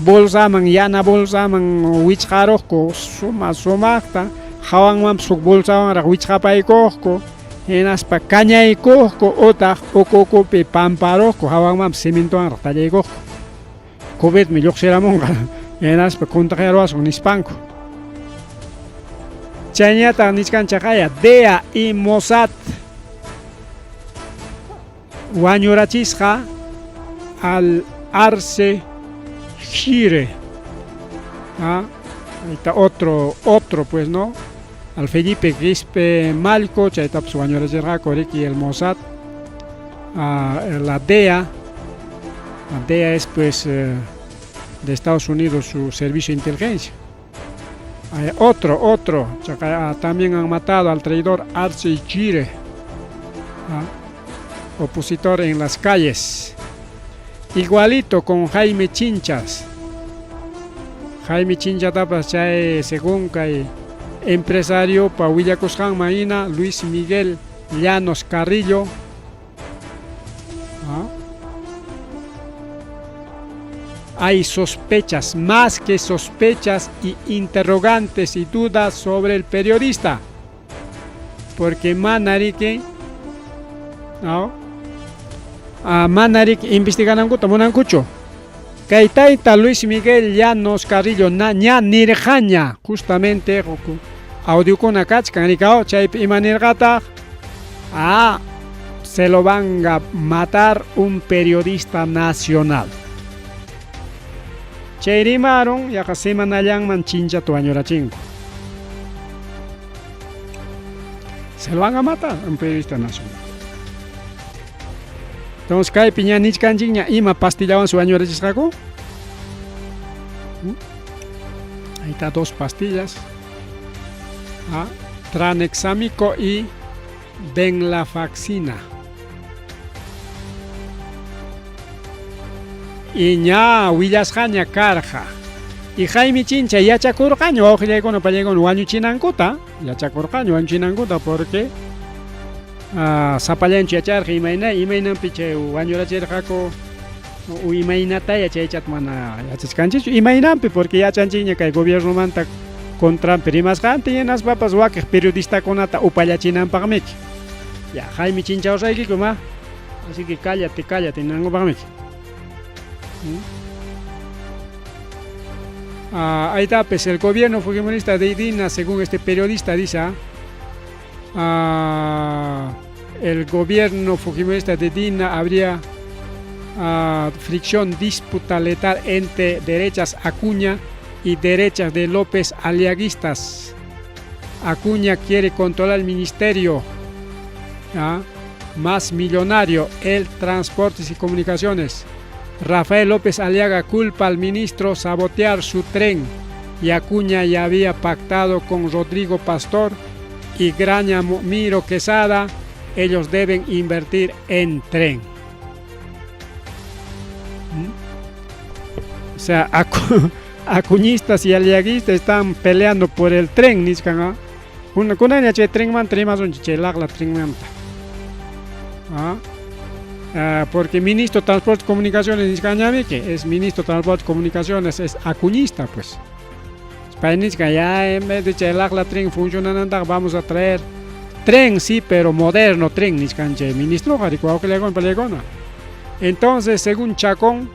A: Bolsaman yana bolsaman wichqaruqku suma sumaqta, hawanmanpas huk bolsawanraq wichqapaykuqku, hinaspa kañaykuqku utaq uku ukupi pamparuqku, hawanmanpas cementowanraq tallaykuqku. COVIDmi lluqsiramunqa hinaspa contagiaruwasun nispanku. Chayñataq nichkanchaqaya DEA y Mossad wañurachisqa al Arce Gire. Ahí está otro pues, ¿no? Al Felipe Quispe Malco, chaytapas wañurachirqaku riki el Mossad, la DEA. La DEA es pues de Estados Unidos su servicio de inteligencia. Hay otro, también han matado al traidor Arce Gire, opositor en las calles. Igualito con Jaime Chinchas. Jaime Chinchatapas chay según kay empresario pa willakusqanman hina Luis Miguel Llanos Carrillo. Hay sospechas, más que sospechas y interrogantes y dudas sobre el periodista. Porque manariki, ¿no? Manariki investiganankuta munankuchu. Kay tayta Luis Miguel Llanos Carrillo na ña nirqaña justamente audiokuna kachkan rikaw chaypi ima nirqataq se lo van a matar un periodista nacional. Chay rimarun yaqa semanallanman chinchata wañurachinku. Se lo van a matar un periodista nacional. Entonces kaypi ña nichkanchikña ima pastillawan wañurachisqaku. Ahí está 2 pastillas. Tranexámico y venlafaxina. Y ña willasqaña karqa. Y Jaime Chincha yachakurqaña wawqillaykuna pallaykuna wañuchinankuta, yachakurqaña wañuchinankuta porque sapallanchu yacharqa imayna imaynanpi chay wañurachirqaku o imaynataya chaychata mana yachachkanchikchu imaynanpi porque yachanchikña kay gobiernomanta contranpi rimasqanta hinaspapas wakiq periodistakunata upallachinanpaqmiki. Ya Jaime Chincha usaykiku ma, así que cállate, cállate nankupaqmiki. Ahí está, pues el gobierno fujimorista de Dina, según este periodista dice, el gobierno fujimorista de Dina habría fricción, disputa letal entre derechas Acuña y derechas de López Aliaguistas. Acuña quiere controlar el ministerio, más millonario, el Transportes y Comunicaciones. Rafael López Aliaga culpa al ministro sabotear su tren y Acuña ya había pactado con Rodrigo Pastor y Graña Miro Quesada, ellos deben invertir en tren. O sea, acuñistas y aliaguistas están peleando por el tren, nichkan, ¿ah? Kunanña chay trenmanta rimasunchik, chay laqla trenmanta. ¿Ah? Porque ministro de Transporte y Comunicaciones nichkanñamiki, es ministro de Transporte y Comunicaciones, es acuñista pues. Pay nichkan, ya en vez de chay laqla tren funcionanantaqa vamos a traer tren, sí, pero moderno tren nichkan chay ministroqa, wawqillaykuna panillaykuna. Entonces, según Chacón,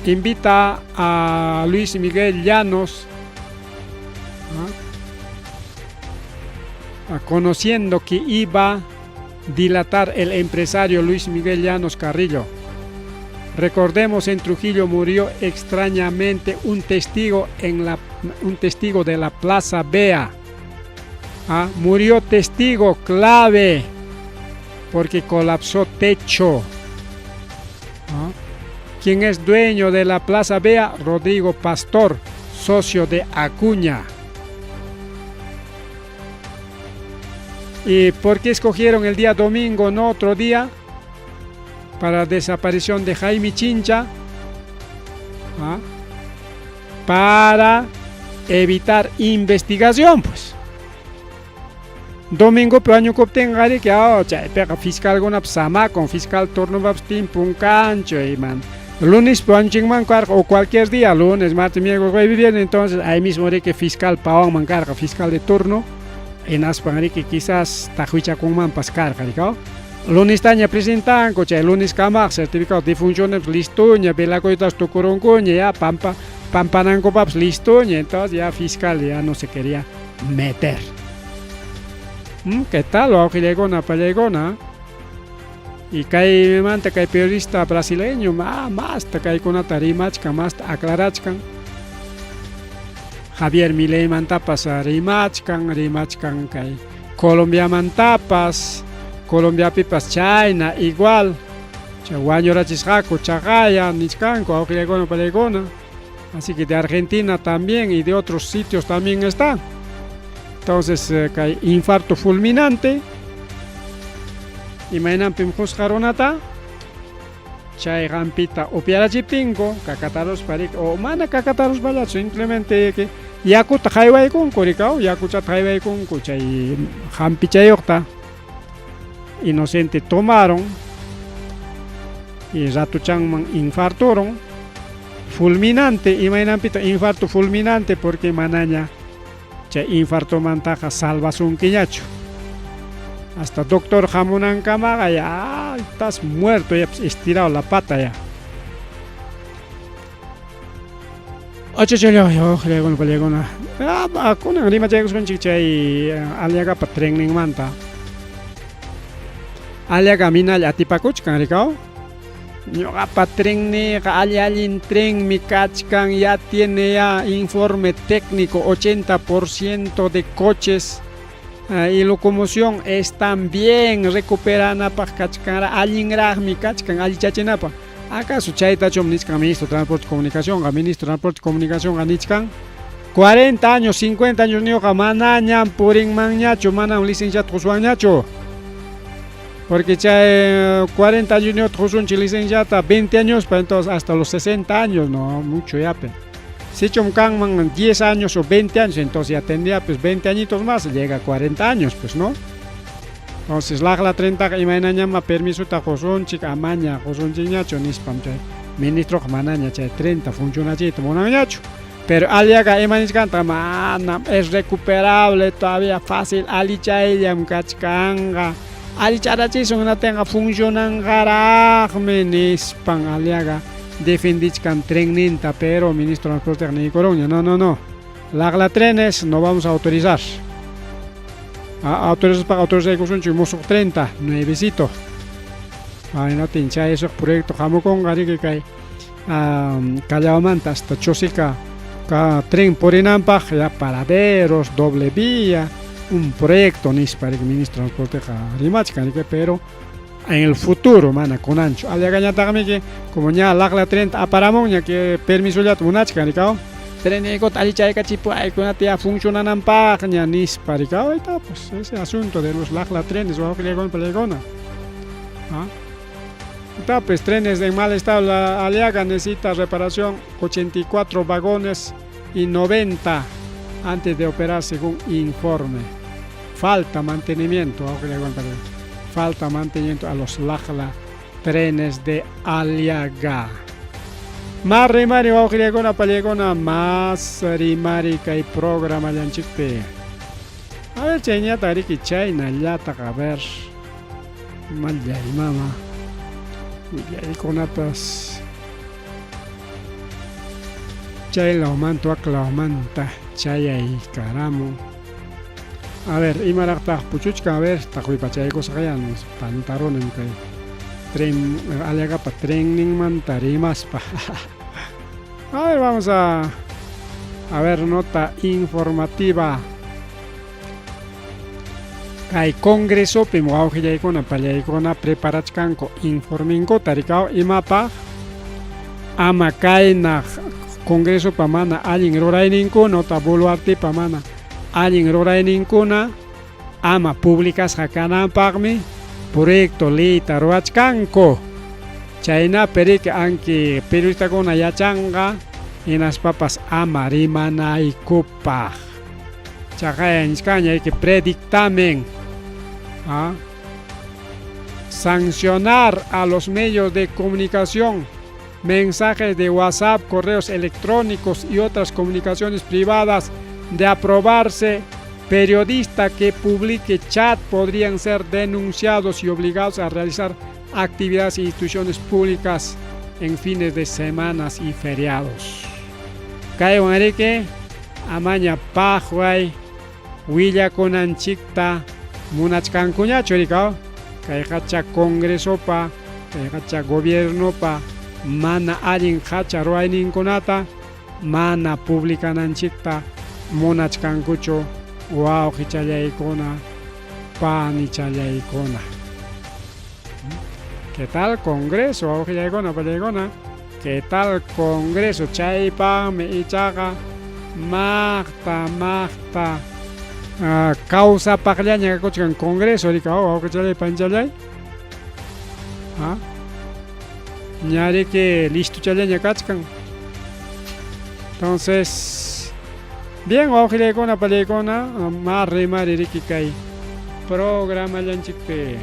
A: invita a Luis Miguel Llanos, ¿ah? Conociendo que iba a dilatar el empresario Luis Miguel Llanos Carrillo. Recordemos, en Trujillo murió extrañamente un testigo de la Plaza Vea. ¿Ah? Murió testigo clave porque colapsó techo. ¿Ah? ¿Quién es dueño de la Plaza Vea? Rodrigo Pastor, socio de Acuña. ¿Y por qué escogieron el día domingo, no otro día? Para desaparición de Jaime Chincha. ¿Ah? Para evitar investigación, pues. Domingo wañukuptinqariki, chaypiqa fiscalkunapas samakun, fiscal turnopapas timpun kanchu, man. Lunes wañuchinman karqa o cualquier día, lunes, martes, miércoles, jueves, viernes, entonces ahí mismo riki fiscal pawanman karqa, fiscal de turno, hinaspan riki quizás taqwichakunmanpas karqa, rikaw. Lunestaña presentanku, chay lunes kamaq certificado de defunciones listoña, velakuytas tukurunkuña, ya pampa, pampanankupapas listoña, entonces ya fiscal ya no se quería meter. ¿Qué tal? Wawqillaykuna, pallaykuna? Y kaymanta kay periodista brasileño masta kaykunata rimachkan, masta aclarachkan. Javier Mileimantapas rimachkan, rimachkan kay Colombiamantapas, Colombiapipas chayna igual. Chay wañurachisqaku chaqaya nichkanku wawqillaykuna, pallaykuna. Así que de Argentina también y de otros sitios también está. Entonces, kay infarto fulminante, imaynanpim qusqa runata, chay hampita upyarachiptinku, kakataruspa riki, o mana kakataruspallachu, simplemente que yakuta haywaykunku rikaw, yakuchata haywaykunku chay hampichayuqta, inocente tomaron, y ratuchanman infarturon, fulminante, imaynanpita infarto fulminante, porque manaña chay infartomantaqa salvasunkiñachu. Hasta doctor hamunankamaqa ya estás muerto, ya pues, estirado la pata ya. Ochochoyo, kunan rimachaykuspanchik chay Aliagapa trenninmanta. Aliaga minalla atipakuchkan rikaw. Ñuqapa trenniqa alli allin trenmi kachkan, ya tiene ya informe técnico 80% de coches y locomoción están bien recuperanapaq kachkanra, allinraqmi kachkan allichachinapaq. ¿Acaso chaytachum nichkan ministro de Transporte y Comunicación? Ministro de Transporte y Comunicación nichkan 40 años, 50 años ñuqa manañam purinmanñachu, manam licenciata qusuwanñachu. Porque chay 40 años ñuqa qusunchik licenciata 20 años, pa entonces hasta los 60 años, no, mucho ya, pe. Sichum kanman 10 años o 20 años, entonces ya tendría pues 20 añitos más, llega a 40 años, pues, ¿no? Entonces, laqla 30 imaynañama permisota qusunchik, amaña qusunchikñachu nispam chay ministro manaña chay 30 funcionachiyta munanñachu. Pero Aliaga ima nichkanta manam es recuperable todavía fácil allichayllam kachkanqa. Allicharachisun hinatinqa funcionanqaraqmi nispan Aliaga defendichkan trenninta, pero ministro de Transporte niykurunña, no, no, no. Laqla trenes no vamos a autorizar. Autorizaspaqa autorizaykusunchik musuq 30, nuevecito. Hinatin chay esos proyecto hamukunqa riki kay Callaomanta hasta Chosica ka tren purinanpaq ya paraderos, doble vía, un proyecto nispa riki ministro de Transporte rimachkan riki, pero en el futuro mana kunanchu. Aliagañataqmiki como ña laqla 30 aparamunña que permisollata munachkan rikaw. Trenniykut allichaykachipuaykunata ya funcionananpaqña nispa rikaw. Ahí está, pues ese asunto de los laqla trenes, wawqillaykuna pallaykuna. ¿Ah? Está, pues trenes en mal estado, la Aliaga necesita reparación, 84 vagones y 90 antes de operar según informe. Falta mantenimiento, falta mantenimiento a los Lajla trenes de Aliaga. Más rimari wawqillaykuna pallaykuna más rimari kay programallanchikpi. A ver chayñataq riki chaynallataq a ver mallay mama willaykunapas chay lawmanta wak lawmanta chayaykaramun. A ver imaraqtaq puchuchkan a ver taqwipachaykusaqyá pantarunim kay tren Aliagapa trenninmanta rimaspa. A ver vamos a ver nota informativa. Kay congresopim wawqillaykuna pallaykuna preparachkanku informinkuta rikaw imapaq ama kayna congresopa mana allin rurayninkuna utaq Boluartepa mana allin rurayninkuna ama publicasqa kananpaqmi proyecto leyta ruwachkanku chaynapi riki anki periodistakuna yachanqa hinaspapas ama rimanaykupaq chaqaya nichkanña riki predictamen ¿ah? Sancionar a los medios de comunicación, mensajes de WhatsApp, correos electrónicos y otras comunicaciones privadas de aprobarse, periodista que publique chat podrían ser denunciados y obligados a realizar actividades e instituciones públicas en fines de semanas y feriados. Kaywan riki amaña paqway willakunanchikta munachkankuñachu rikaw kayqacha congresopa kayqacha gobiernopa mana allin qacha ruwayninkunata mana publicananchikta munachkankuchu wawqichallaykuna panichallaykuna. ¿Qué tal congreso wawqillaykuna pallaykuna? ¿Qué tal congreso? Chaypaqmi ichaqa maqta maqta kawsapaqllaña kakuchkan congreso rikaw wawqichallay panchallay. ¿Ah? Ñariki listochallaña kachkan. Entonces, bien wawqillaykuna pallaykuna ma rimari riki kay programallanchikpi.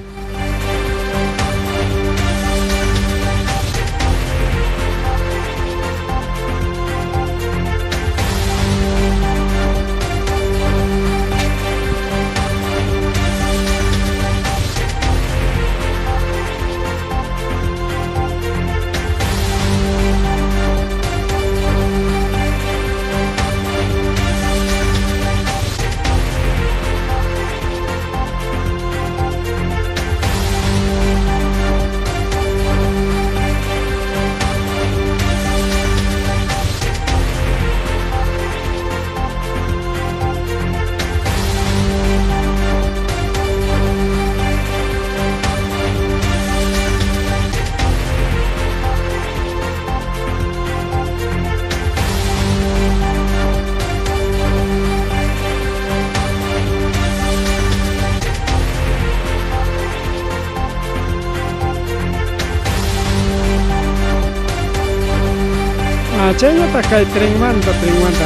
A: Chaynataq kay trenmanta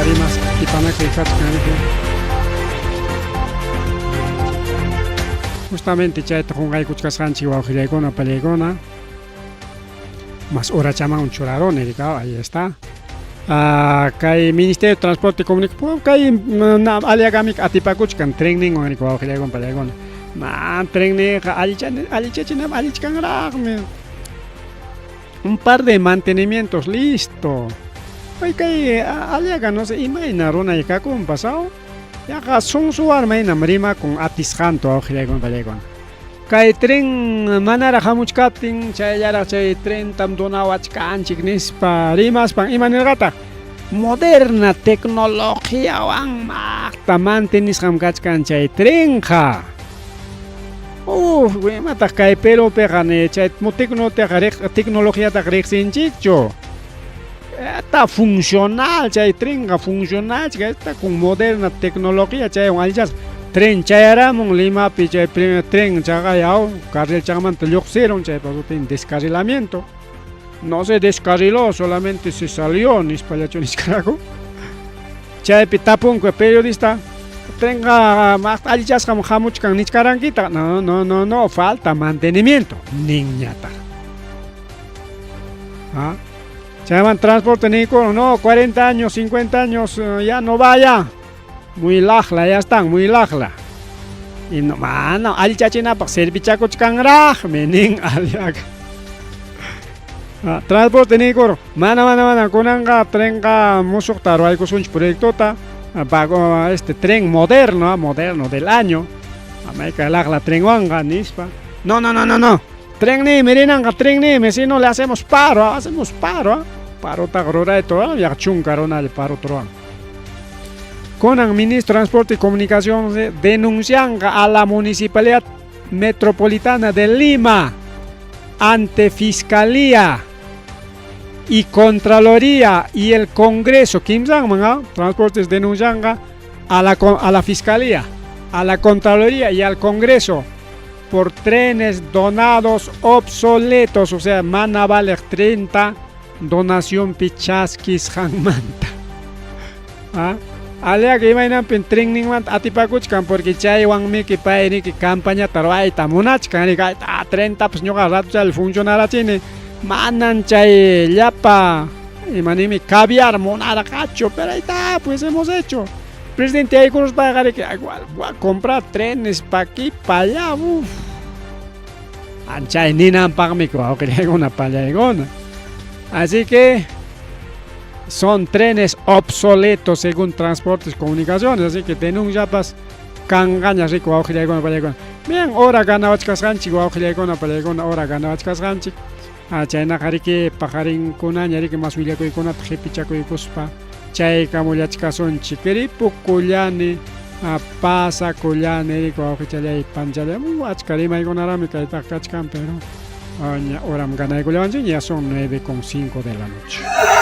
A: rimas atipanakuy kachkan riki. Justamente chayta qunqaykuchkasqanchik wawqillaykuna pallaykuna mas urachaman churaruni rikaw ahí está. Kay Ministerio de Transporte y Comunicación kay Aliagamik atipakuchkan trenninwan riki wawqillaykuna pallaykuna. Ma trenninqa allichachinam allichkanraqmi. Un par de mantenimientos listo. Ay kay Aliaga no sé imayna runay kakunpas aw yaqa sunsuwarma hinam rimakun atisqantu wawqillaykuna pallaykuna. Kay tren manaraq hamuchkaptin chayllaraq chay trentam donawachkanchik nispa rimaspan ima nirqataq moderna tecnologiawan maqta mantenisqam kachkan chay trenqa. Uf, imataq kay Perupiqa ni chay tecnologiataqa riqsinchikchu. Está funcional chay trenqa funcional está con moderna tecnología chaywan allichasqa. Tren chayaramun Limapi chay primer tren chaqayaw carril chaqmanta lluqsirun chaypa sutin descarrilamiento. No se descarriló, solamente se salió nispallachu nichkaraku. Chaypi tapunku periodista, trenqa allichasqam hamuchkan nichkarankitaq. No, no, no, no, falta mantenimiento, ninñataq. ¿Ah? Chayman transporte niyku, no, 40 años, 50 años, ya no vaya. Muy laqla, ya están, muy laqla. Y no, mana allichachinapaq servichakuchkanraqmi nin Aliaga. Ah, transporte niykur, mana, mana, mana, kunanqa trenqa musuqta ruwaykusunchik proyectota, ah, este tren moderno, ah, moderno del año, amayka laqla trenwanqa nispa. No, no, no, no, no. Tren niymi rinanqa, tren niymi, si no le hacemos paro, hacemos paro, parotaqa rurayta, yaqa chunka runalla parota ruwan. Kunan ministro de Transporte y Comunicación denuncianqa a la Municipalidad Metropolitana de Lima ante Fiscalía y Contraloría y el Congreso. Kimsanman, ¿ah? Transportes denuncianqa a la Fiscalía, a la Contraloría y al Congreso por trenes donados obsoletos, o sea, mana valeq 30 donación chaskisqanmanta. ¿Ah? Aliaga imaynanpin trenninmanta atipakuchkan porque chaywanmiki pay riki campañata ruwayta munachkan riki ah, trentapas ñuqa ratuchalla funcionarachini manan chay llapa imanimi caviar munarqachu, pero ahí está, pues hemos hecho. Presidente yaykuruspaqa riki igual voy a comprar trenes pa aquí pa allá, uf. Anchay ninanpaqmi wawqillaykuna pallaykuna. Así que son trenes obsoletos según Transportes y Comunicaciones, así que denunciapas kanqaña riku wawqillaykuna pallaykuna. Bien, hora ganawachkasqanchik wawqillaykuna pallaykuna, hora ganawachkasqanchik. Ah, chaynaqa riki paqarinkunaña riki mas willakuykunata qipichakuykuspa chaykamullachkasunchik. Ripukullani, pasakullani riki wawqichallay panchallay, achka rimaykunaraqmi kaytaqa kachkan, pero ña horam ganaykullawanchik, ya son 9:05 de la noche.